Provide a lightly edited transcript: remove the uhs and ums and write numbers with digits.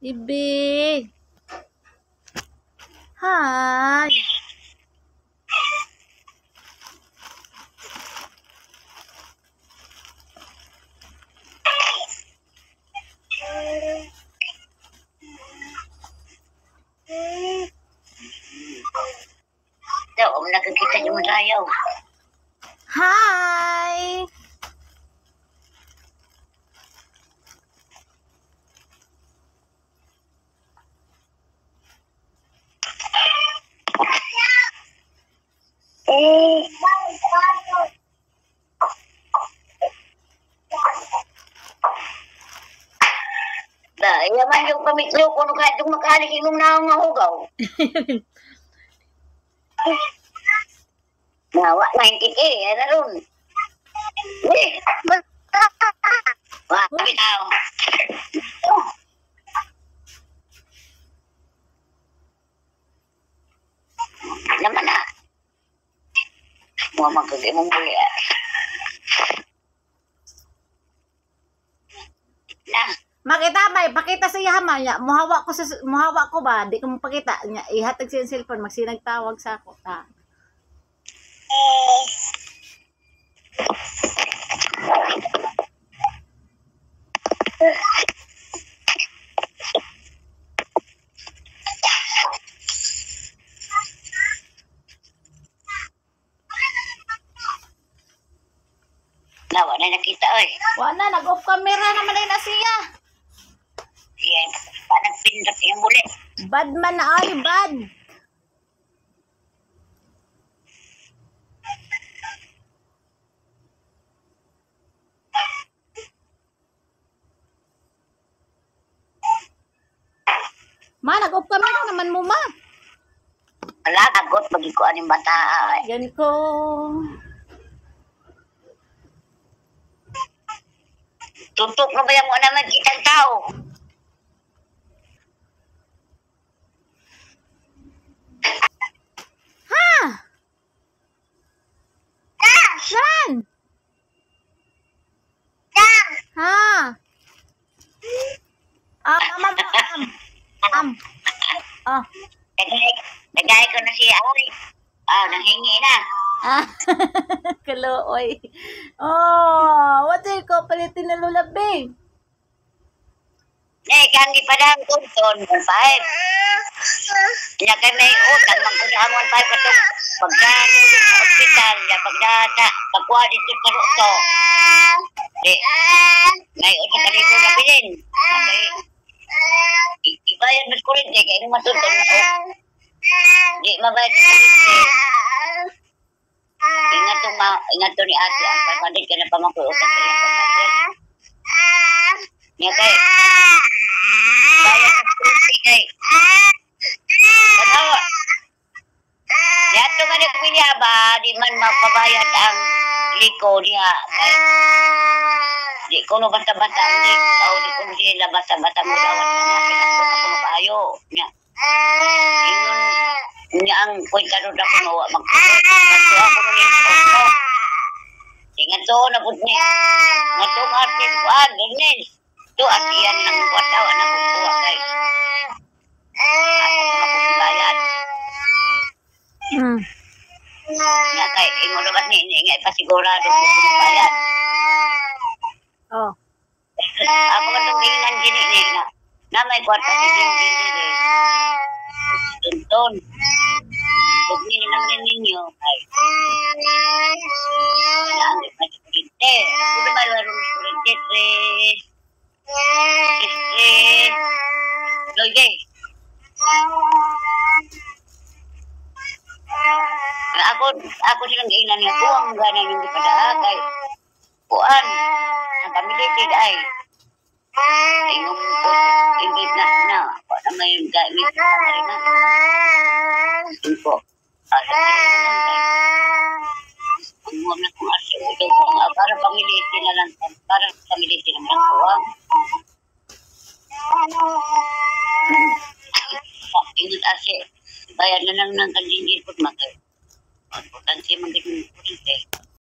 Ibi. Hi. Daw, ang nakakita niyo mo tayo. Hi. Ba, iya man yung pamitlo ko nung kahit yung makahalik imong naong nga hugaw. Nawa, 90K, ano ron? Eh, wah, bitaw. Oh. Naman na. Mga magkag imong buli. Ah. Na, Makita bay, pakita sa iya ma nya. Muhawa ko sa muhawa ko ba, di ko mapakita nya. Ihatag siya ang cellphone, magsinagtawag sa ako. Ta. Nawa na nakita oy. Wa na nag-off camera naman ay na siya. Iya, parang pindot yung buli. Bad man na ay bad. Ma, nag-off camera naman mo, ma. Wala, agot, magikuan yung bata. Ay. Yan ko. Tutok na ba yung mga naman kitang tao? Ha? Saan? Ha? Am, am, am, am. Am. Ah. Nagay, nagay ko na siya. Ay, ah, nanghingi na. Ah. Kalooy. Oh, what do you call palitin na lulabi? Eh, kani pa lang tunton, 1.5. Nya kay may utang, magkuda ang 1.5 katong pagka sa ospital, ya pagdata, pagkuha dito sa ruto. Di, may utang ka dito na bilin. Okay. Ibayad mas kuryente, kaya yung matuton na oh. Di mabayad sa kuryente. Ingat to ma, ingat to ni ate ang 500 ka na pamangkoy utang sa iyang 500. Nya kay bayad mas kuryente kay Tanawa. Yato man nagpilya ba, di man mapabayad ang liko niya. Kay di ko no basta-basta ang liko, o di ko sila basta-basta mo dawat na natin ako na kuno kaayo. Nya, ingon niya ang kwenta ro na kuno wa magkulot. Ngadto ako ni ko. Ingat to na pud ni. Ngadto ang arte kuan, Ernest. To at iyan ang kwarta wa na pud kuha kay. Asa ko na pud bayad. Nga kay ingon ra ni ni nga ipasigurado ko kung bayad. Oh. Ako man tong giingnan gini ni nga na may kwarta si Jinjin diri. Tunton. Ug ni lang din ninyo kay wala ang kuryente. Kuno ba wala ang kuryente tres tres tres nueve. Ako ako silang giingnan nga kuwang gana yung gipadaa kay kuan ang pamilitid ay ingong ingit na na wa na may gamit na info. Asa na lang kay ang huwag na kung asa ito para pamiliti na lang para pamiliti na lang kuwang. Ingat ase bayad na lang ng kanjingin pud makay. Importante man gid ng kuryente.